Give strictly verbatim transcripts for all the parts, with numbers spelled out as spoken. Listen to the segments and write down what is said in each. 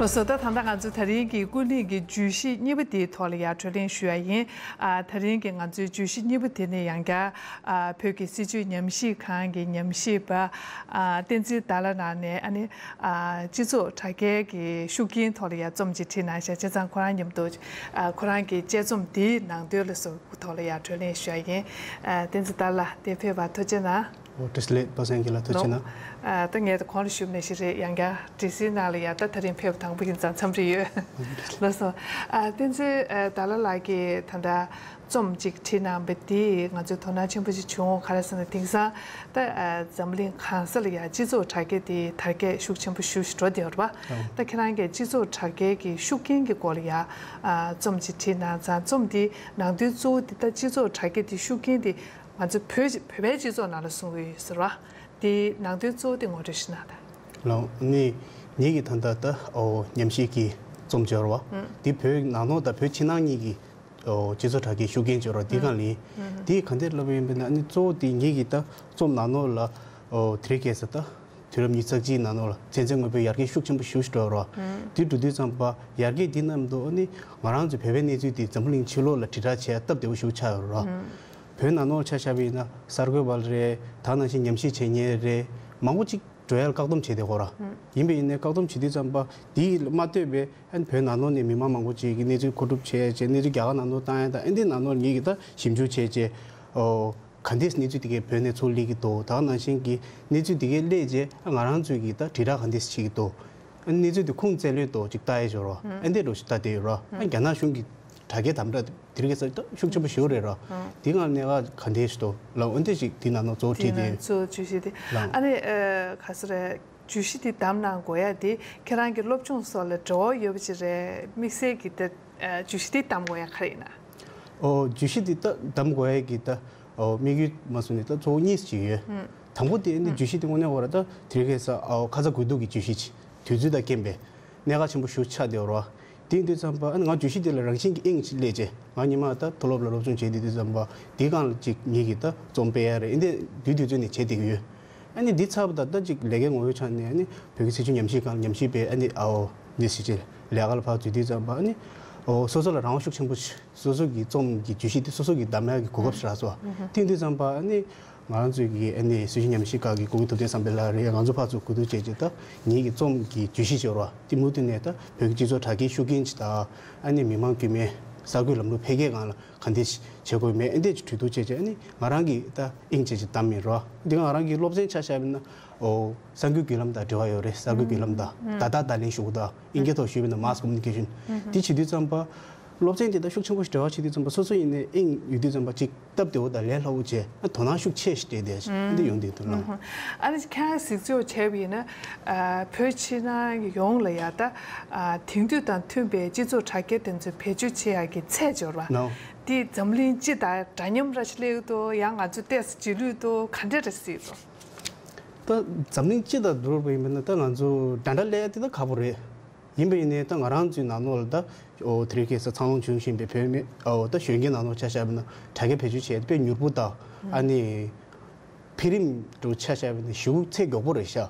སོ་ད་ད་ལྟ་ང་ཚོ་ད་རིང་གི་ཀུན་གླེང་གི་བརྗོད་གཞི་གཉིས་པ་དེའི་ཐོག་ལ་ཡང་གྲོས་གླེང་ཞུ་ཡ་ཡིན། ཨ་ད་རིང་གི་ང་ཚོའི་བརྗོད་གཞི་གཉིས་པ་དེ་ནི་ཡང་བསྐྱར་ཨ་བོད་ཀྱི་སྲིད་བྱུས་ཉམས་ཞིབ་ཁང་གི་ཉམས་ཞིབ་པ་ཨ་བསྟན་འཛིན་ཟླ་ལྷ་ལགས་ནས་ཨ་ནི་ཨ་སྤྱི་ཚོགས་དྲ་རྒྱའི་གི་ཤུགས་རྐྱེན་ཐོག་ལ་ཡང་རྩོམ་ཅིག་བྲིས་གནང་ཤག་བྱས་ཙང་ཁོ་རང་མཉམ་དུ་ཨ་ཁོ་རང་གི་དཔྱད་རྩོམ་དེའི་ནང་དོན་ལ་སོགས་ཐོག་ལ་ཡང་གྲོས་གླེང་ཞུ་ཡ་ཡིན། ཨ་བསྟན་འཛིན་ཟླ་ལགས་འདིར་ཕེབས་པར་ཐུགས་རྗེ་གནང་། ཨོ་བཀྲ་ཤིས་བདེ་ལེགས། པ་སངས་རྒྱས་ལགས་ཐུགས་རྗེ་གནང་། ཨ་ད་ངས་ད་གོང་ལ་ཞུས་པ་ནང་བཞིན་རེད། ཡང་བསྐྱར་བཀྲ་ཤིས་ནང་ལ་ཡང་ད་ད་རིང་ཕེབས་དང་པོ་ཡིན་ཙང་འཚམས་འདྲི་ཡོད། ལགས་སོ། ཨ་བསྟན་འཛིན་ཨ་ཟླ་ལྷ་ལགས་ཀྱིས་ད་ལྟ་རྩོམ་གཅིག་བྲིས་གནང་བ་དེས་ང་ཚོའི་དོ་སྣང་ཆེན་པོ་ཞིག་བྱུང་། ག་རེ་ཟེར་ན་དེང་སང་ད་ཨ་འཛམ་གླིང་གང་ས་ལ་ཡང་སྤྱི་ཚོགས་དྲ་རྒྱ་དེ་དར་རྒྱས་ཤུགས་ཆེན་པོ་ཞེ་པོ་ཞིག་འགྲོ་བསྡད་ཡོད་རེད་པ། ཨོ། ད་ཁྱེད་རང་གིས་སྤྱི་ཚོགས་དྲ་རྒྱའི་གི་ཤུགས་རྐྱེན་གྱི་སྐོར་ལ་ཡང་ཨ་རྩོམ་གཅིག་བྲིས་གནང་ཙང་རྩོམ་དེའི་ནང་དོན་གཙོ་བོ་དེ་ད་སྤྱི་ཚོགས་དྲ་རྒྱ་དེ་ཤུགས་རྐྱེན་དེ་ང་ཚོ་བོད་བོད་པའི་སྤྱི་ཚོགས་ནང་ལ་གསུང་གི་ཡོད་ཟེར་བ། དེའི་ནང་དོན་གཙོ་བོ་དེ་ངོ་སྤྲོད་ཞིག་གནང་དང་། ལགས་ནི། ངེད་ཀྱིས་ད་ལྟ་ད་ཨོ་ཉམས་ཞིབ་ཀྱི་རྩོམ་སྦྱོར་བ། ཨང་། འདི་བོད་ནང་ལོགས་དང་བོད་ཕྱི་ནང་གཉིས་ཀྱི་ཨོ་སྤྱི་ཚོགས་དྲ་རྒྱའི་ཤུགས་རྐྱེན་སྦྱོར་བ་འདི་གང་ལ་ཡིན། ཨང་། འདི་ག་འདྲས་ལབ་པ་ཡིན་པ་ན་ནི་གཙོ་བོ་དེ་ངེད་ཀྱིས་ད་རྩོམ་ནང་ལོགས་ལ་ཨོ་དེ་རིང་ཁ་སང་ད་དུས་རབས་ཉི་ཤུ་རྩ་གཅིག་ནང་ལོགས་ལ་ཚན་རྩལ་དངོས་པོའི་ཡར་རྒྱས་ཤུགས་ཆེན་པོ་ཞེ་པོ་ཞིག་འགྲོ་བ་རེད། ཨང་། འདི་འགྲོ་དུས་ཙམ་པ་ཡར་རྒྱས་འདི་མཉམ་དུ་ཨ་ནི་ང་རང་ཚོའི་བོད་པའི་གནས་ཚུལ་འདི་འཛམ་བུ་གླིང་ཕྱི་ལོགས་ལ་དྲིལ་བསྒྲགས་བྱེད་ཡ་སྟབས་བདེ་པོ་ཞེ་པོ་ཆགས་ཡོད་རེད། ཨང་། བོད་ནང་ལོགས་ཆ་བཞག་པ་ཡིན་ན་གསར་འགོད་པ་རེད། ད་ནང་བཞིན་ཉམས་ཞིབ་བྱེད་མཁན་རེད། མང་པོ་ཅིག་འགྲོ་ཡ་ལ་བཀག་སྡོམ་བྱས་བསྡད་ཡོད་རེད། ཨང་། ཡིན་པ་ཡིན་ནའི་བཀག་སྡོམ་བྱེད་དུས་ཙམ་པ་དེ་མ་ལྟོས་པའི་ཨ་ནི་བོད་ནང་ལོགས་ནས་མི་མང་མང་པོ་ཅིག་གིས་གནས་ཚུལ་མཁོ་སྒྲུབ་བྱས་བྱས་གནས་ཚུལ་རྒྱ་གར་ནང་ལོགས་བཏང་ཡ་དང་ཨ་འདི་ནང་ལོགས་ངེད་ཀྱིས་ད་ཞིབ་འཇུག་བྱས་བྱས་ཨོ་ག་འདྲས་གནས་ཚུལ་དེ་གའི་བོད་ནས་ཚུར་སླེབས་ཀྱི་འདུག་ད་ནང་བཞིན་གྱི་གནས་ཚུལ་དེ་གའི་སླེབས་རྗེས་ཨ་ང་རང་ཚོས་ཀྱིས་ད་དྲིལ་བསྒྲགས་ག་འདྲས་བྱེད་ཀྱི་འདུག་ཨ་གནས་ཚུལ་དེ་ཁུངས་བཙན་ལོས་འདུག་ཅིག་ལྟ་ཡས་ཞོར་བ་ཨ་འདི་འདྲ་ཞིག་ལྟ་བསྡད་ཡོད་ར། ཨ་རྒྱ་ནག་གཞུང་གི་དྲ་རྒྱའི་དམ་དྲག་དེ་རིང་ཁ་སང་ད་ཤུགས་ཆེན་པོ་ཞེ་པོ་རེད་ར། དེ་སྒང་གནད་འགག་ག་འདྲས་ཞིག་འདུག་ལ་འོན་ཏེ་ཞིག་དེ་ནང་ནང་གཙོ་བོ་བྲིས་ཏེ་ཡོད། གཙོ་བོ་བརྗོད་གཞི་དེ་ལ་ཨ་ནི་ཨ་ག་ས་རེད། བརྗོད་གཞི་དེ་བདམས་གནང་དགོས་ཡ་དེ་ཁྱེད་རང་གི་སློབ་སྦྱོང་སོགས་ལ་འབྲེལ་བ་ཡོད་པ་ཅིག་རེད། དམིགས་བསལ་གྱི་ད་ཨ་བརྗོད་གཞི་དེ་བདམས་དགོས་ཡ་ག་རེ་ཡིན་ན། ཨོ་བརྗོད་གཞི་དེ་ད་བདམས་དགོས་ཡ་གི་ད་ཨོ་དམིགས་ཡུལ་མ་སོང་ནས་ད་གཙོ་བོ་གཉིས་ཅིག་ཡོད། ཨུམ། དང་པོ་དེ་ནི་ཨུམ། བརྗོད་གཞི་དེ་དངོས་གནས་ཁོ་ར་ད་དེ་རིང་ཁ་སང་ཨོ་ཁ་ཚ་དགོས་གཏུགས་ཀྱི་བརྗོད་གཞི་ཅིག་དུས་ཚོད་དང་རྐྱེན་པས་གནད་འགག་ཆེན་པོ་ཞེ་པོ་ཆགས་བསྡད་ཡོད་རེད་བ། དེ་ཡིན་དུས་ཙམ་པ་ཨ་ནི་ང་བརྗོད་གཞི་དེ་ལ་རང་བཞིན་གྱི་དབྱིངས་ཅིག་སླེབས་རྗེས་ང་ཉི་མ་ད་མཐོ་སློབ་ལ་སློབ་སྦྱོང་བྱེད་བསྡད་དུས་ཙམ་པ་དེའི་སྒང་ལ་ཅིག་ངེད་ཀྱིས་ད་རྩོམ་སྤེལ་ཡ་རེད། ཨེ་འདི་དུས་དུས་ཚོད་ནས་བྱེད་བསྡད་ཀྱི་ཡོད། ཨ་ནི་འདི་ཚར་བ་དང་ད་ཅིག་ལས་ཀའི་ངོ་བོའི་ཆ་ནས་ཨ་ནི་བོད་ཀྱི་སྲིད་བྱུས་ཉམས་ཞིབ་ཁང་ཉམས་ཞིབ་པས་ཨ་ནི་ཨའོ་འདི་སྲིད་བྱུས་ལས་ཀ་ལ་ཕར་འཛུལ་དུས་ཙམ་པ་ཨ་ནི་ཨོ་སོ་སོ་ལ་རང་དབང་ཤུགས་ཆེན་པོ་ཞིག་སོ་སོ་གི་རྩོམ་གྱི་བརྗོད་གཞི་དེ་སོ་སོ་གིས་བདམས་ཡག་གི་གོ་སྐབས་ཤིག་རག་སོང་། དེ་ཡིན་དུས་ཙམ་པ་ཨ་ནི་ང་རང་ཚོའི་གི་ཨ་ནི་སྲིད་བྱུས་ཉམས་ཞིབ་ཁང་གི་གོང་གི་ཐུབ་བསྟན་བསམ་འཕེལ་ལགས་རེད། ང་ཚོ་ཕར་ཚུར་གོ་བསྡུར་བྱས་རྗེས་ད་ངེད་ཀྱི་རྩོམ་གྱི་བརྗོད་གཞི་ཅིག་ཡོད་རེད་བ། དེ་མུ་མཐུད་ནས་ད་བོད་ཀྱི་སྤྱི་ཚོགས་དྲ་རྒྱའི་ཤུགས་རྐྱེན་ཅིག་དང་ཨ་ནི་མི་མང་དཀྱུས་མའི་གསར་འགོད་ལམ་ལུགས་འཕེལ་རྒྱས་སྒང་ལ་ག་འདྲས་བྱེད་དགོས་མེད་ཨེ་འདྲས་ཀྱི་གྲོས་བསྡུར་བྱས་རྗེས་ཨ་ནི་ང་རང་གིས་ད་དབྱིངས་ཅན་ཅིག་བདམས་ཡིན་རེད་བ། འདི་ང་རང་གི་སློབ་ཚན་ཆ་བཞག་པ་ཡིན་ན་ཨོ་གསར་འགོད་བརྒྱུད་ལམ་དང་འབྲེལ་བ་ཡོད་རེད། གསར་འགོད་བརྒྱུད་ལམ་དང་ད་ལྟ་བརྡ་ལན་ཞུ་དགོས་དང་དབྱིན་སྐད་ཐོག་ཞུས་པ་ཡིན་ན་mass communication། དེ་བྱེད་དུས་ཙམ་པ་སློབ་ཚན་དེ་དང་ཤུགས་ཆེན་པོ་ཞིག་འབྲེལ་བ་བྱེད་དུས་ཙམ་པ་སོ་སོ་ཡིན་ནའི་དབྱིངས་ཡོད་དུས་ཙམ་པ་ཅིག་སྟབས་བདེ་བོ་དང་ལས་སླ་བོ་བྱས་ཨ་དོ་སྣང་ཤུགས་ཆེ་ཞིག་སྤྲད་བསྡད་ཤག་འདི་ཡོང་བསྡད་འདུག་ལགས། ཨ་ནི་ཁྱེད་རང་གཟིགས་ཚོད་བྱས་པ་ཡིན་ན་ཨ་བོད་ཕྱི་ནང་ཡོངས་ལ་ཡ་ད་ཨ་དེང་དུས་དང་མཐུན་པའི་སྤྱི་ཚོགས་དྲ་རྒྱ་དེ་ཚོ་བེད་སྤྱོད་བྱེད་ཡག་གི་ཚད་འབྱོར་བ་ནོ། འདི་འཛམ་གླིང་སྤྱི་དང་འདྲ་མཉམ་ར་ཞིག་སླེབས་འདུག་ཡང་ང་ཚོ་ཏོག་ཙམ་རྗེས་ལུས་འདུག་ག་འདྲ་ར་གཟིགས་འདུག་ད་འཛམ་གླིང་སྤྱི་དང་བསྡུར་བ་ཡིན་པ་ན་ད་ང་ཚོ་འདྲ་འདྲ་སླེབས་ཡ་དེ་ད་ཁག་པོ་རེད། ཡིན་པ་ཡིན་ནའི་ད་ང་རང་ཚོའི་ནང་ལོགས་ལ་ད་ཨོ་དེ་རིང་ཁ་སང་འཚར་ལོངས་བྱུང་བཞིན་པའི་བོད་མི་ཨོ་ད་གཞོན་སྐྱེས་ནང་ལོགས་ཆ་བཞག་པ་ན་དྲ་རྒྱ་བེད་སྤྱོད་བྱས་དཔེ་མྱུར་པོ་དང་ཨ་ནི་འཕེལ་རིམ་དུ་ཆ་བཞག་པ་ན་ཞེ་པོ་ཚད་མགྱོགས་པོ་རེད་ཤག་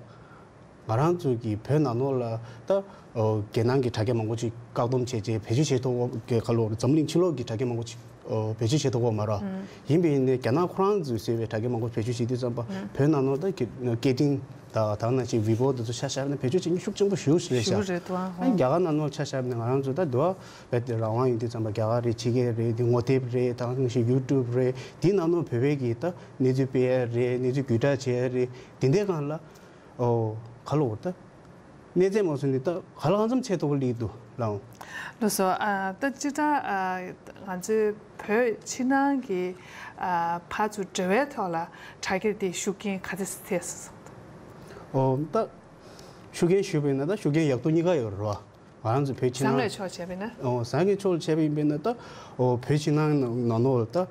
ང་རང་ཚོ་གི་བོད་ནང་ལོགས་ལ་ད་ཨོ་རྒྱལ་ནང་གི་དྲ་རྒྱ་མང་པོ་ཅིག་བཀག་སྡོམ་བྱས་རྗེས་བེད་སྤྱོད་བྱེད་ཐུབ་པ་གི་ཁ་ལོ་འཛམ་གླིང་ཕྱི་ལོགས་ཀྱི་དྲ་རྒྱ་མང་པོ་ཅིག་ཨོ་བེད་སྤྱོད་བྱེད་ཐུབ་པ་མ་རེད། ཡིན་པ་ཡིན་ནའི་རྒྱ་ནག་ཁོ་རང་ཚོས་བཟོས་པའི་དྲ་རྒྱ་མང་པོ་བེད་སྤྱོད་བྱེད་དུས་ཙམ་པ་བོད་ནང་ལོགས་ད་སྐད་འཕྲིན་དང་ད་ནང་བཞིན་ཝི་བོ་དེ་ཚོ་ཆ་བཞག་ན་བེད་སྤྱོད་བྱེད་མཁན་ཤུགས་ཆེན་པོ་ཞེ་པོ་ཞིག་རེད་ཤག་ཞེ་པོ་རེད་དོ། ཨ་རྒྱ་གར་ནང་ལོགས་ཆ་བཞག་ན་ང་རང་ཚོ་ད་དུ་བ་བེད་དེ་རང་དབང་ཡིན་དུས་ཙམ་པ་རྒྱ་གར་རེད། ཕྱི་རྒྱལ་རེད། དེ་ངོ་དེབ་རེད། ད་ནང་བཞིན་ཡུ་ཊུབ་རེད། དེའི་ནང་ལོགས་བོད་པའི་གི་ད་གནས་ཚུལ་སྤེལ་ཡ་རེད། གནས་ཚུལ་བརྒྱུད་བསྒྲགས་བྱེད་ཡ་རེད། དེ་འདྲའི་སྒང་ལ་ཨོ་ག་ལ་འོ་ད། གནས་ཚད་མ་སོང་ནི་ད་ག་ལ་གང་འཚམ་ཆེ་མཐོ་པོ་སླེབས་འདུག་ལགས། ལགས་སོ། ཨ་ད་སྤྱིར་བཏང་ཨ་ང་ཚོའི་བོད་ཕྱི་ནང་གི་ཨ་ཕར་ཚུར་འབྲེལ་བའི་ཐོག་ལ་དྲ་རྒྱ་དེ་ཤུགས་རྐྱེན་ག་ཚད་ཐེབས་སོང་། ཨོ་ད་ཤུགས་རྐྱེན་ཞུས་པ་ཡིན་ན་ད་ཤུགས་རྐྱེན་ཡག་སྡུག་གཉིས་ཀ་ཡོད་རེད་བ། ང་རང་ཚོ་བོད་ཕྱི་ནང་། བཟང་ངན་ཕྱོགས་བྱས་པ་ཡིན་ན། ཨོ་བཟང་ངན་ཕྱོགས་ལ་བྱས་པ་ཡིན་པ་ཡིན་ན་ད་ཨོ་བོད་ཕྱི་ནང་ནང་ལོགས་ལ་ད།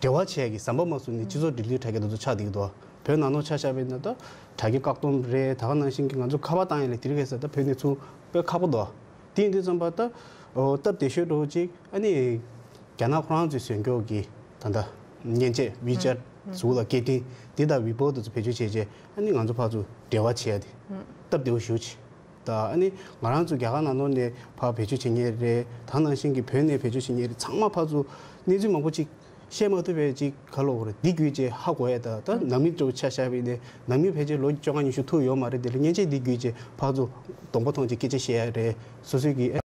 འབྲེལ་བ་བྱས་ཀྱི་ཟམ་པ་མ་བཟུང་ནས་སྤྱི་ཚོགས་འབྲེལ་མཐུད་དྲ་རྒྱ་དེ་ཚོ་ཆགས་བསྡད་ཀྱི་འདུག་བོད་ནང་ལོགས་ཆ་བཞག་པ་ཡིན་ན་ད་དྲ་རྒྱ་བཀག་སྡོམ་རེད། ད་ག་ནང་བཞིན་གྱི་ང་ཚོ་ཁ་པར་བཏང་ཡ་ལས་དེ་རིང་ཁ་སང་ད་བོད་ནས་ཚུར་དཔེ་ཁག་པོ་འདུག་དེ་ཡིན་དུས་ཙམ་པ་ད་ཨོ་སྟབས་བདེ་ཤོས་འདྲ་བོ་ཅིག་ཨ་ནི་རྒྱ་ནག་ཁོ་རང་ཚོའི་བཟོས་མགྱོགས་ཀྱི་ད་ལྟ་མཉེན་ཆས་ཝི་ཅེཊ་ཟུག་ལ་སྐད་འཕྲིན་འདི་དང་ཝི་བོ་དེ་ཚོ་བེད་སྤྱོད་བྱས་རྗེས་ཨ་ནི་ང་ཚོ་ཕར་ཚུར་འབྲེལ་བ་བྱེད་ཡ་དེ་སྟབས་བདེ་བོ་ཞེ་པོ་ཅིག་ད་ཨ་ནི་ང་རང་ཚོ་རྒྱ་གར་ནང་ལོགས་ནས་ཕར་བེད་སྤྱོད་བྱེད་མཁན་རེད། ད་ནང་བཞིན་གྱི་བོད་ནས་བེད་སྤྱོད་བྱེད་མཁན་རེད། ཚང་མ་ཕར་ཚུར་གནས་ཚུལ་མང་པོ་ཅིག་བཤད་མ་ཐུབ་པའི་ཅིག་ག་ལབ་དགོས་རེད། འདི་དགོས་ཅེས་ཧ་གོ་ཡ། ད་ད་ནང་མི་ཚོ་ཆ་བཞག་པ་ཡིན་ན་ནང་མི་ཕལ་ཆེར་ལོ་བཅོ་ལྔ་ཉི་ཤུ་ཐུག་ཡོད་མ་རེད། དེ་ལ་མཉེན་ཆས་འདི་དགོས་ཅེས་ཕར་ཚུར་གདོང་པ་མཐོང་ཅིག་སྐད་ཆ་བཤད་ཡ་རེད། སོ་སོའི་གི་རྒྱ་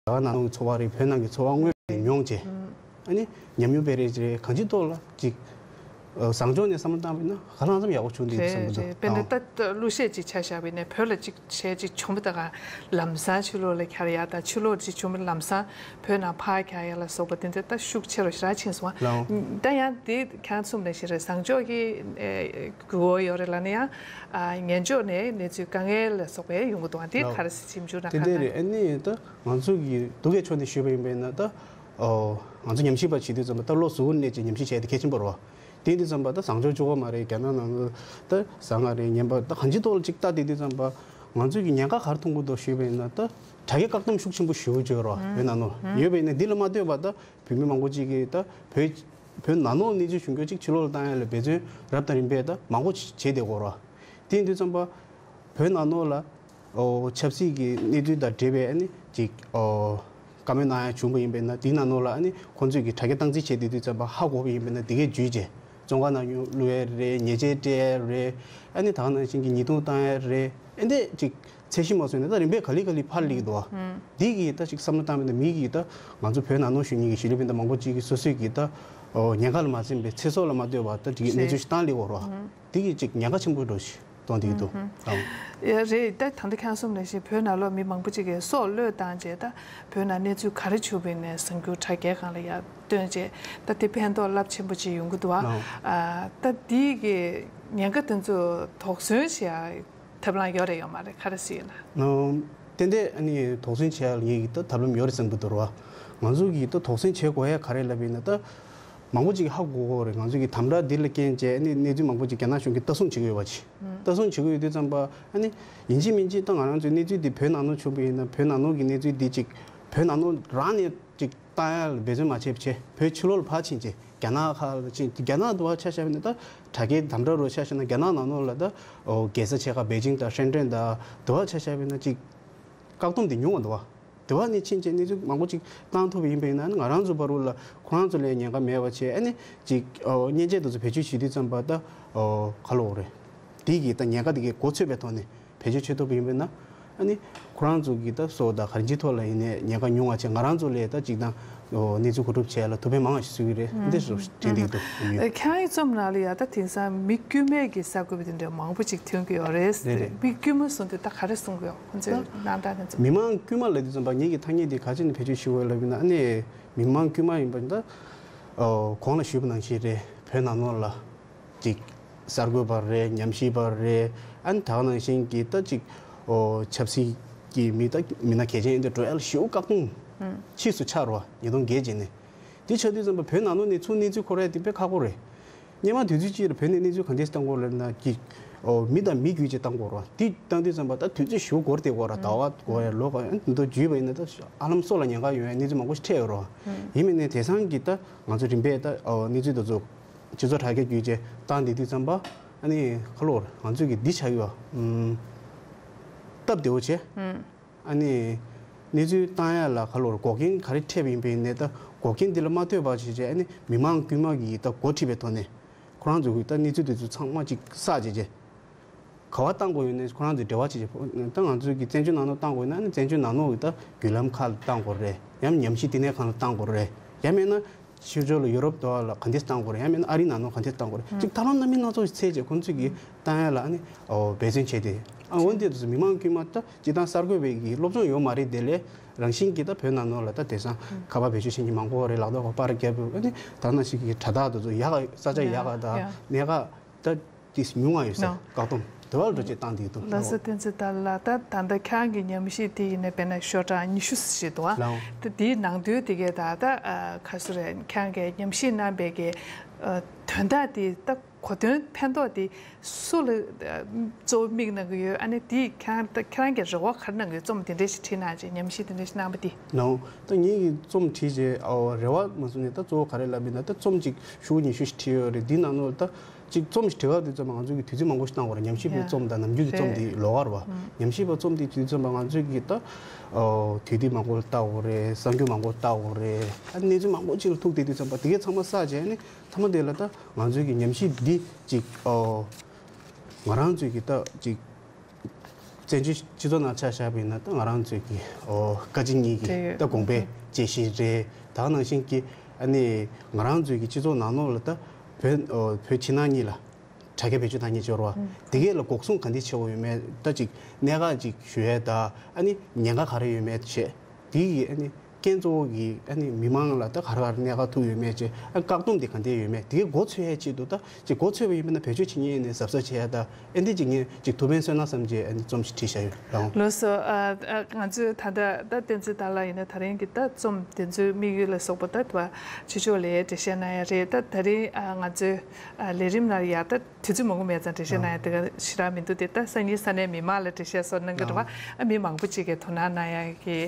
གར་ནང་ལོགས་ཀྱི་འཚོ་བ་རེད། བོད་ནང་གི་འཚོ་བ་དངོས་ནས་མྱོང་བྱས། ཨ་ནི་ཉམས་མྱོང་སྤེལ་རེས་རེད། གང་ཅིའི་ཐོག་ལ་ཅིག་ཨ་བཟང་ཕྱོགས་ནས་བསམ་བློ་བཏང་བ་ཡིན་ན་གང་ལ་གང་འཚམ་ཡག་པོ་བྱུང་འདུག་བསམ་གྱི་འདུག། རེད། དཔེར་ན་ད་གླུ་གཞས་ཅིག་ཆ་བཞག་པ་ཡིན་ན་བོད་ལ་ཅིག་གཞས་ཅིག་བྱུང་བ་ད་ག་ལམ་སང་ཕྱི་ལོགས་ལ་འཁྱེར་ཡ་དང་ཕྱི་ལོགས་ཅིག་བྱུང་བ་ལམ་སང་བོད་ནང་ཕར་འཁྱེར་ཡ་ལ་སོགས་པ་དེ་འདྲ་ད་ཤུགས་ཆེ་རུ་ཞེ་དྲག་ཕྱིན་སོང་། ལའོ། ད་ཡང་དེ་ཁྱེད་རང་གསུངས་ནང་བཞིན་རེད། བཟང་ཕྱོགས་ཀྱི་ཨེ་གུ་བོ་ཡོད་རེད་ལབ་ན་ཡང་ཨ་ངན་ཕྱོགས་ནས་གནས་ཚུལ་དཀའ་ངལ་ལ་སོགས་པ་ཡོང་གི་འདུག། དེ་ལའོ། ག་རེ་ཞིབ་འཇུག་ན་དེ་ག་འདྲ་རེད། ཨ་ནི་ད་ང་ཚོ་གི་སྡུག་གི་ཕྱོགས་ནས་ཞུས་པ་ཡིན་པས་ན་ད་ཨོ་ང་ཚོ་ཉམས་ཞིབ་པ་བྱེད་དུས་ཙམ་པ་ད་བློ་གཟུ་བོར་གནས་ཀྱི་ཉམས་ཞིབ་བྱས་ཏེ་གལ་ཆེན་པོ་རེད་བ། དེ་དུས་ཙམ་པ་ད་བཟང་ཕྱོགས་གཅིག་པོ་མ་རེད། རྒྱ་ནག་ནང་ལ་ད་བཟང་ང་རེད་ངན་པ་ད་གང་ཅིའི་ཐོག་ལ་ཅིག་ལྟ་དེ་དུས་ཙམ་པ་ང་ཚོས་ཀྱི་ཉེན་ཁ་ག་རེ་མཐོང་གི་འདུག་ཞུས་པ་ཡིན་ན་ད་དྲ་རྒྱའི་བཀག་སྡོམ་ཤུགས་ཆེན་པོ་ཞེ་པོ་ཅིག་ཡོད་རེད་བ། བོད་ནང་ལོགས་ཡོད་པ་ཡིན་ན་འདི་ལ་མ་ལྟོས་པ་ད་བོད་མི་མང་པོ་ཅིག་གིས་ད་བོད་བོད་ནང་ལོགས་གནས་ཚུལ་བྱུང་རྒྱུ་ཅིག་ཕྱི་ལོགས་ལ་བཏང་ཡ་ལ་འབད་བརྩོན་རབ་དང་རིམ་པས་ད་མང་པོ་བྱས་བསྡད་ཡོད་རེད་བ། དེ་ཡིན་དུས་ཙམ་པ་བོད་ནང་ལོགས་ལ་ཨོ་ཆབ་སྲིད་ཀྱི་གནས་ཚུལ་དང་འབྲེལ་བའི་ཨ་ནི་ཅིག་ཨོ་བཀའ་མོལ་གནང་ཡ་བྱུང་བ་ཡིན་པས་ན་དེའི་ནང་ལོགས་ལ་ཨ་ནི་ཁོང་ཚོས་ཀྱི་དྲ་རྒྱ་སྟངས་འཛིན་བྱས་བསྡད་དུས་ཙམ་པ་ཧ་གོ་བ་ཡིན་པས་ན་དེ་གས་བརྒྱུད་བྱས་བཙོན་ཁང་ནང་བླུག་ཡ་རེད། ཉེས་ཆད་སྤྲད་ཡ་རེད། ཨ་ནི་ད་ག་ནང་བཞིན་གྱི་ཉེས་རྡུང་བཏང་ཡ་རེད། ཨ་འདྲས་ཅིག་ཚད་གཞི་མ་བཟུང་ནས་ད་རིམ་པས་ག་ལེ་ག་ལེ་ཕར་སླེབས་ཀྱི་འདུག་བ། འདི་གི་ད་ཅིག་བསམ་བློ་བཏང་བ་ཡིན་ན་མི་གི་ད་ང་ཚོ་བོད་ནང་ལོགས་བཞུགས་མཁན་གྱི་གཞིས་ལུས་སྤུན་ཟླ་མང་པོ་ཅིག་གིས་སོ་སོས་ཀྱི་ད་ཉེན་ཁ་ལ་མ་འཛེམས་པའི་ཚེ་སྲོག་ལ་མ་ལྟོས་པ་ད་ཅིག་གནས་ཚུལ་ཞིག་བཏང་སླེབས་ཀྱི་ཡོད་རེད་བ། འདི་གི་ཅིག་ཉེན་ཁ་ཆེན་པོ་འདྲ་ཞིག་མཐོང་བསྡད་ཀྱི་འདུག་ཨང་། ཡ་རེད། ད་ད་ལྟ་ཁྱེད་རང་གསུངས་ནང་བཞིན་བོད་ནང་ལོགས་མི་མང་པོ་ཅིག་གིས་སྲོག་བློས་བཏང་རྗེས་ད་བོད་ནང་གནས་ཚུལ་ག་རེ་བྱུང་བ་ཡིན་ནའི་གསར་འགྱུར་དྲ་རྒྱའི་སྒང་ལ་ཡར་བཏོན་རྗེས་ད་དེ་ཕན་ཐོགས་རླབས་ཆེན་པོ་ཅིག་ཡོང་གི་འདུག་བ། ཨང་། ཨ་ད་འདི་གི་ཉེན་ཁ་དེ་ཚོ་དོགས་ཟོན་བྱེད་ཡ་ཐབས་ལམ་ཡོད་རེད་ཡོད་མ་རེད། ག་རེ་ཟེར་ཡོད་ན། ནོ། ཏན་ཏན་ཨ་ནི་དོགས་ཟོན་བྱེད་ཡ་ལ་ངེད་ཀྱི་ད་ཐབས་ལམ་ཡོད་རེད་བསམ་གྱི་འདུག་ར་བ། ང་ཚོ་གིས་ད་དོགས་ཟོན་བྱེད་དགོས་ཡ་ག་རེ་ལབ་ཡིན་ན་ད། མང་པོ་ཅིག་ཧ་གོ་གི་རེད། ང་ཚོ་གི་དམ་དྲག་འདི་ལ་རྐྱེན་བྱས་ཨ་ནི་གནས་ཚུལ་མང་པོ་ཅིག་རྒྱ་ནག་གཞུང་གིས་ལྟ་སྲུང་བྱེད་ཀྱི་ཡོད་པ་ཅིག་ལྟ་སྲུང་བྱེད་ཀྱི་ཡོད་དུས་ཙམ་པ་ཨ་ནི། ཡིན་གཅིག་མིན་གཅིག་ད་ང་རང་ཚོའི་གནས་ཚུལ་འདི་བོད་ནང་ལོགས་བྱུང་བ་ཡིན་ན་བོད་ནང་ལོགས་ཀྱི་གནས་ཚུལ་འདི་ཅིག་བོད་ནང་ལོགས་རང་ནས་ཅིག་བཏང་ཡ་ལ་འབད་བརྩོན་མ་བྱས་པ་བྱས་བོད་ཕྱི་ལོགས་ལ་ཕར་ཕྱིན་བྱས། རྒྱ་ནག་ཁག་ལ་ཕྱིན། རྒྱ་ནག་དུ་བ་ཆ་བཞག་པ་ཡིན་ན་ད་དྲ་རྒྱའི་དམ་དྲག་རུ་ཆ་བཞག་ན་རྒྱ་ནག་ནང་ལོགས་ལ་ད་ཨོ་རྒྱལ་ས་ཆེ་ཁག་པེ་ཅིང་དང་ཧྲེན་ཀྲེན་དང་དུ་བ་ཆ་བཞག་པ་ཡིན་ན་ཅིག་བཀག་སྡོམ་དེ་ཉུང་བ་འདུག་བ། དུ་བ་ནས་ཕྱིན་བྱས་གནས་ཚུལ་མང་པོ་ཅིག་བཏང་ཐུབ་པ་ཡིན་པ་ཡིན་ན་ང་རང་ཚོ་བར་དུ་ལ་ཁོ་རང་ཚོ་ལ་ཉེན་ཁ་མེད་པ་བྱས། ཨ་ནི་ཅིག་ཨོ་མཉེན་ཆས་དེ་ཚོ་བེད་སྤྱོད་བྱེད་དུས་ཙམ་པ་ད་ཨོ་ག་ལབ་དགོས་རེད། དེ་གི་ད་ཉེན་ཁ་དེ་གའི་འགོ་ཚུད་པའི་ཐོག་ནས། བེད་སྤྱོད་བྱེད་ཐུབ་པ་ཡིན་པས་ན། ཨ་ནི་ཁོ་རང་ཚོ་གི་ད་སྲོག་དང་ག་རེ་ཅིའི་ཐོག་ལ་ཡིན་ནའི་ཉེན་ཁ་ཉུང་བ་བྱས། ང་རང་ཚོ་ལས་ད་ཅིག་དང་གནས་ཚུལ་གོ་སྒྲུབ་བྱས་ལ་ཐུགས་ཕན་མང་བ་ཞིག་གསོས་ཀྱི་རེད། འདི་སོགས་དྲན་གྱི་འདུག་ཡོད། ཁྱེད་རང་གི་རྩོམ་ནང་ལ་ཡ་ད་དེང་སང་མི་དཀྱུས་མའི་གི་གསར་འགོད་པ་དེ་འདྲ་མང་པོ་ཅིག་ཐོན་གྱི་ཡོད་རེད། རེད་རེད། མི་དཀྱུས་མ་གསུངས་དུས་ད་ག་རེ་གསུང་གི་ཡོད། ཁོང་ཚོའི་སྣང་དག་དེ་ཚོ། མི་མང་དཀྱུས་མ་ལབ་དུས་ཙམ་པ་ངེད་ཀྱི་ཐ་སྙད་དེ་ག་ཅི་ནས་བེད་སྤྱོད་ཞུ་དགོས་ལབ་ཡིན་ན། ཨ་ནི་མི་མང་དཀྱུས་མ་ཡིན་པ་ད་གོང་ལ་ཞུས་པ་ནང་བཞིན་རེད། བོད་ནང་ལོགས་ལ། ཅིག་གསར་འགོད་པ་རེད། ཉམས་ཞིབ་པ་རེད། ཨ་ནི་ད་ག་ནང་བཞིན་གྱི་ད་ཅིག་ཨོ་ཆབ་སྲིད་ཀྱི་མི་ད་མི་སྣ་གལ་ཆེན་འདི་འགྲོ་ཡ་ལ་ཞེ་པོ་བཀག་སྡོམ་ཕྱིས་སུ་ཆགས་རོགས་ཉིས་སྟོང་བརྒྱད་རྗེས་ནས། དེ་ཆགས་དུས་ཙམ་པ་བོད་ནང་ལོགས་ནས་ཚུར་གནས་ཚུལ་འཁོར་ཡ་དེ་དཔེ་ཁག་པོ་རེད། སྔོན་མ་དུས་ཚོད་གཅིག་ལ་བོད་ནས་གནས་ཚུལ་གང་འདྲས་བཏང་དགོས་ལབ་ན་ཀྱི་ཨོ་མི་དང་མི་བརྒྱུད་ཅིག་བཏང་དགོས་རོགས། དེ་བཏང་དུས་ཙམ་པ་ད་དུས་ཚོད་ཞེ་པོ་འགོར་བསྡད་དགོས་ར། ཟླ་བ་འགོར་ཡ་ལོ་འགོར་ཡ་འདི་འདྲ་བརྒྱུད་པ་ཡིན་ན་ད་ཧ་ལམ་སྲོག་ལ་ཉེན་ཁ་ཡོང་ཡ་གནས་ཚུལ་མང་པོ་ཞིག་འཕྲད་ཡོད་རོགས། ཡིན་མིན་ནས་དེང་སང་གི་ད་ང་ཚོ་རིམ་པས་ད་ཨོ་གནས་ཚུལ་དེ་ཚོ། སྤྱི་ཚོགས་དྲ་རྒྱ་བརྒྱུད་བྱས་བཏང་བསྡད་དུས་ཙམ་པ། ཨ་ནི་ཁ་ལོར་ང་ཚོས་ཀྱི་འདི་བྱ་ཡོད། ཨམ། སྟབས་བདེ་བོ་བྱས། ཨ་ནི་གནས་ཚུལ་བཏང་ཡ་ལ་ཁ་ལོར་འགོག་རྐྱེན་ག་རེ་འཕྲད་པ་ཡིན་པ་ཡིན་ནའི་ད་འགོག་རྐྱེན་འདི་ལ་མ་ལྟོས་པ་བྱས་བྱས། ཨ་ནི་མི་མང་དཀྱུས་མ་གིས་ད་འགོ་ཁྲིད་པའི་ཐོག་ནས་ཁོ་རང་ཚོ་གིས་ད་གནས་ཚུལ་དེ་ཚོ་ཚང་མ་ཅིག་བསགས་བྱས་བྱས། ག་བ་བཏང་དགོས་ཡོད་ནའི་ཁོ་རང་ཚོས་འབྲེལ་བ་བྱེད་བྱེད། ད་ང་ཚོས་ཀྱི་བཙན་བྱོལ་ནང་ལོགས་བཏང་དགོས་ཡོད་ན་ཨ་ནི་བཙན་བྱོལ་ནང་ལོགས་ཀྱི་ད་བརྒྱུད་ལམ་ཁག་ལ་བཏང་དགོས་རེད། ཡང་ཉམས་ཞིབ་བསྟི་གནས་ཁང་ལ་བཏང་དགོས་རེད། ཡང་མིན་ན་ཕྱི་ཕྱོགས་ལ་ཡུ་རོབ་དུ་བ་ལ་ག་འདྲས་བཏང་དགོས་རེད། ཡང་མིན་ན་ཨ་རི་ནང་ལོགས་ག་འདྲས་བཏང་དགོས་རེད། ཅིག་ཐབས་ལམ་སྣ་མིན་སྣ་ཚོགས་ཤིག་འཚོལ་བྱས་ཁོང་ཚོས་ཀྱི་བཏང་ཡ་ལ་ཨ་ནི་འོ་འབད་བརྩོན་བྱས་ཏེ། ཨ་འོན་ཏེ་དུས་སུ་མི་མང་དཀྱུས་མ་ད་སྤྱིར་བཏང་གསར་འགོད་པའི་གི་སློབ་སྦྱོང་ཡོད་མ་རེད། དེ་ལས་རང་བཞིན་གྱིས་ད་བོད་ནང་ལོགས་ལ་ད་དེང་སང་ཁ་པར་བེད་སྤྱོད་བྱེད་མཁན་མང་པོ་རེད། ལག་ཐོག་ག་པར་རྒྱབ་ཨ་ནི་ད་ནང་བཞིན་གྱི་དྲ་ཐག་དེ་ཚོ་ཡག་ག་ས་ཆ་ཡག་ག་དང་གནས་ག་ད་ཏིས་ཉུང་བ་ཡོད་ཟེར། ནོ། བཀག་སྡོམ་དེ་བ་འགྲོ་བྱེད་བཏང་དེ་འདུག། ལགས་སོ། བསྟན་འཛིན་དར་ལགས། ད་ད་ལྟ་ཁྱེད་རང་གི་ཉམས་ཞིབ་དེ་ཡིན་ན་དཔེར་ན་ཤོག་གྲངས་ཉི་ཤུ་ཞིག་འདུག་ཨ། ལགས། ད་དེའི་ནང་དོན་དེ་གས་ད་ད་ཨ་ག་ཚོད་རེད། ཁྱེད་རང་གིས་ཉམས་ཞིབ་གནང་པའི་གི་ཨ་དོན་དག་དེ་ད་གོ་དོན་ཕན་ཐོགས་དེ་སུ་ལ་ཨ་གཙོ་བོ་དམིགས་གནང་གི་ཡོད། ཨ་ནི་དེ་ཁྱེད་རང་ད་ཁྱེད་རང་གིས་རེ་བ་ག་རེ་གནང་གི་ཡོད། རྩོམ་དེ་འདྲས་ཞིག་བྲིས་གནང་བྱས་ཉམས་ཞིབ་དེ་འདྲས་ཞིག་གནང་པ་དེ། ལགས། ད་ངེད་ཀྱིས་རྩོམ་བྲིས་བྱས་ཨ་རེ་བ་མ་བཟུང་ནས་ད་གཙོ་བོ་ག་རེ་ལབ་ཡིན་ན་ད་རྩོམ་གཅིག་ཤོག་གུ་ཉི་ཤུ་ཞིག་བྲིས་ཡོད་རེད། འདི་ནང་ལོགས་ད། ཅིག་རྩོམ་ཞིག་བྲི་ག་དུས་ཙམ་པ་ང་ཚོས་ཀྱི་དུས་ཚོད་མང་པོ་ཞིག་བཏང་དགོས་རེད། ཉམས་ཞིབ་པའི་རྩོམ་དང་ནམ་རྒྱུན་གྱི་རྩོམ་དེ་ལོགས་ཀ་རེད་བ། ཉམས་ཞིབ་པ་རྩོམ་དེ་དུས་ཙམ་པ་ང་ཚོས་ཀྱི་ད་ཨོ་དུས་དེབ་མང་པོ་ལྟ་དགོས་རེད། གསར་འགྱུར་མང་པོ་ལྟ་དགོས་རེད། ཨ་གནས་ཚུལ་མང་པོ་ཅིག་ལ་ཐུག་བསྡད་དུས་ཙམ་པ་དེ་གའི་ཚང་མ་བསགས་བྱས་ནས་མཐའ་མ་དེ་ལ་ད་ང་ཚོས་ཀྱི་ཉམས་ཞིབ་འདི་ཅིག་ཨོ་ང་རང་ཚོས་ཀྱི་ད་ཅིག་བཙན་བྱོལ་སྤྱི་ཚོགས་ནང་ཆ་བཞག་པ་ཡིན་ན་ད་ང་རང་ཚོས་ཀྱི་ཨོ་བཀའ་སྤྱི་གཉིས་ཀྱི་འབྲེལ་ཡོད་ད་དགོངས་པའི་དཔྱད་གཞི་རེད། ད་ག་ནང་བཞིན་གྱི་ཨ་ནི་ང་རང་ཚོས་ཀྱི་སྤྱི་ཚོགས་ནང་ལོགས་ལ་ད་བོད་ཨོ་བོད་ཕྱི་ནང་གཉིས་ལ་དྲ་རྒྱ་བེད་སྤྱོད་བཏང་མཁན་ཅིག་ཡོད་རེད་བ། དེ་གས་ལ་འགོག་སྲུང་ག་འདྲ་བྱེད་དགོས་ཡོད་མེད། ད་ཅིག་གནད་འགག་ཅིག་ཞུ་ཡས་ད་ཨ་ནི་ཉེན་ཁ་ག་རེ་ཡོད་མེད་བྱས་དེ་གི་ཨ་ནི་རྐྱེན་གཙོ་བོ་གི་ཨ་ནི་མི་མང་ལ་ད་ག་རེ་ག་རེ་གནད་འགག་ཐུག་ཡོད་མེད་ཅེས་ཨ་བཀག་སྡོམ་དེ་ག་འདྲས་ཡོད་མེད་དེ་གའི་མགོ་འཚོས་ཡས་ཆེད་དུ་ད་ཅིག་མགོ་འཚོས་པ་ཡིན་པ་ན་བེད་སྤྱོད་བྱེད་མཁན་ནས་གཟབ་གཟབ་བྱེད་ཡ་ད་ཨེ་འདི་ཅིག་ངས་ཅིག་ཐུབ་ཕན་གསོས་ན་བསམ་བྱས་ཨ་ནི་རྩོམ་ཞིག་བྲིས་བཞག་ཡོད་ལགས། ལགས་སོ། ཨ་ཨ་ང་ཚོས་ད་ལྟ་ད་བསྟན་འཛིན་དར་ལགས་ཡིན་ན་ད་རིང་གི་ད་རྩོམ་དེ་ཚོའི་དམིགས་ཡུལ་ལ་སོགས་པ་ད་དུ་བ་ཆོས་ཕྱོགས་ལ་འགྲེལ་བཤད་གནང་ཡ་རེད། ད་ད་རིང་ཨ་ང་ཚོའི་ཨ་ལས་རིམ་ནང་ཡ་ད། དུས་ཚོད་མང་པོ་མེད་ཙང་འགྲེལ་བཤད་གནང་ཡ་དེ་ག་ཞེ་དྲག་མི་འདུག་དེ་ད་སང་ཉིན་ས་གནས་མི་མང་ལ་འགྲེལ་བཤད་སོགས་གནང་གི་རེད་བ། ཨ་མི་མང་པོ་ཅིག་གིས་དོ་སྣང་གནང་ཡ་གི་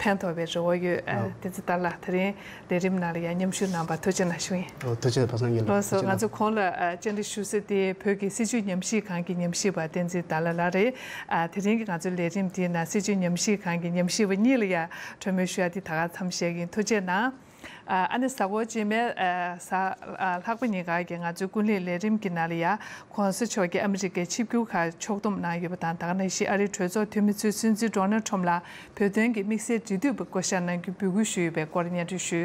ཕན་ཐོགས་པའི་རེ་བ་ཡོད། ཨ་བསྟན་འཛིན་དར་ལགས་དེ་རིང་ལས་རིམ་ནང་ལ་ཡ་མཉམ་ཞུགས་གནང་བར་ཐུགས་རྗེ་གནང་ཞུ་ཡིན། ཨོ་ཐུགས་རྗེ་ཆེ། པ་སངས་རྒྱས་ལགས་ལགས་སོ། ཐུགས་རྗེ་ང་ཆེ། ཚོ་གོང་ལ་ཨ་བཅར་འདྲི་ཞུ་ས་དེ་བོད་ཀྱི་སྲིད་བྱུས་ཉམས་ཞིབ་ཁང་གི་ཉམས་ཞིབ་པ་བསྟན་འཛིན་དར་ལགས་ལགས་རེད། ཨ་དེ་རིང་གི་ང་ཚོའི་ལས་རིམ་དེའི་ནང་སྲིད་བྱུས་ཉམས་ཞིབ་ཁང་གི་ཉམས་ཞིབ་པ་གཉིས་ལ་ཡ་གྲོས་མོལ་ཞུ་ཡ་དེ་ད་ག་མཚམས་བཞག་གི་ཡིན། ཐུགས་རྗེ་གནང་། ཨ་ནི་གཟའ་འཁོར་རྗེས་མའི་གཟའ་ལྷག་པ་ཉིན་ཀ་གི་ང་ཚོའི་ཀུན་གླེང་ལས་རིམ་གྱི་ནང་ལ་ཡ་༸གོང་ས་མཆོག་གིས་ཨ་མི་རི་ཀའི་ཆིབས་བསྒྱུར་ཁག་ཕྱོགས་བསྡོམས་གནང་ཡོད་པ་དང་། ད་ག་ནང་བཞིན་ཨ་རིའི་གྲོས་ཚོགས་འཐུས་མི་ཚོས་སྲིད་འཛིན་ཌོ་ནལ་ཁྲོམ་ལ་བོད་དོན་གྱི་དམིགས་བསལ་འབྲེལ་མཐུད་པ་བསྐོ་གཞག་གནང་རྒྱུའི་འབོད་སྐུལ་ཞུས་ཡོད་པའི་སྐོར་སྙན་སྒྲོན་ཞུ་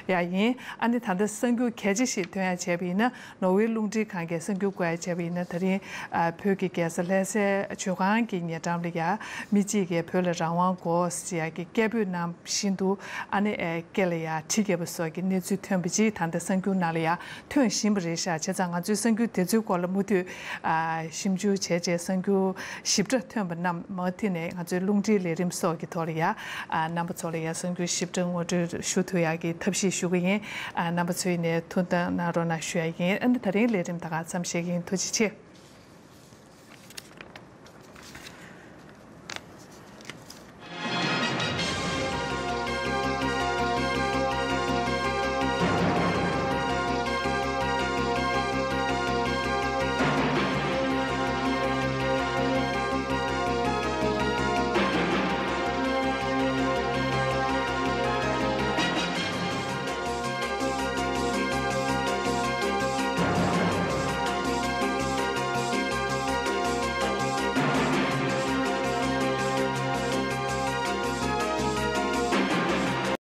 ཡ་ཡིན། ཨ་ནི་ད་ལྟ་གསར་འགྱུར་གལ་ཆེ་ཞིག་ཐོན་ཡ་བྱས་པ་ཡིན་ན། ནོར་ཝེ་རླུང་འཕྲིན་ཁང་གིས་གསར་འགྱུར་བཀོད་ཡ་བྱས་པ་ཡིན་ན། ད་རིང་ཨ་བོད་ཀྱི་རྒྱལ་ས་ལྷ་སའི་མཆོད་ཁང་གི་ཉེ་འགྲམ་ལ་ཡ་མི་གཅིག་གིས་བོད་ལ་རང་དབང་དགོས་ཟེར་ཡ་གི་སྐད་འབོད་གནང་བཞིན་དུ་ཨ་ནི་ཨེ་སྐེ་ལ་ཡ་གྲི་བརྒྱབ་པ་སོགས་ཀྱི་གནས་ཚུལ་ཐོན་པ་ཅིག་ད་ལྟ་གསར་འགྱུར་ནང་ལ་ཡ་ཐོན་བཞིན་པ་རེད་ཤག་བྱས་ཙང་ང་ཚོས་གསར་འགྱུར་དེ་ཚོའི་སྐོར་ལ་མུ་མཐུད་ཨ་ཞིབ་འཇུག་བྱས་རྗེས་གསར་འགྱུར་ཞིབ་ཕྲ་ཐོན་པ་རྣམས་མུ་མཐུད་ནས་ང་ཚོའི་རླུང་འཕྲིན་ལས་རིམ་སོགས་ཀྱི་ཐོག་ལ་ཡ་ཨ་རྣམ་པ་ཚོ་ལ་ཡ་གསར་འགྱུར་ཞིབ་ཕྲ་ངོ་སྤྲོད་ཞུ་ཐུབ་ཡ་གི་ཐབས་ཤེས་ཞུ་གི་ཡིན། ཨ་རྣམ་པ་ཚོས་ནས་ཐུགས་སྣང་གནང་རོགས་གནང་ཞུ་ཡ་ཡིན། ཨ་ནི་ད་རིང་ལས་རིམ་ད་ག་མཚམས་བཞག་གི་ཡིན། ཐུགས་རྗེ་ཆེ།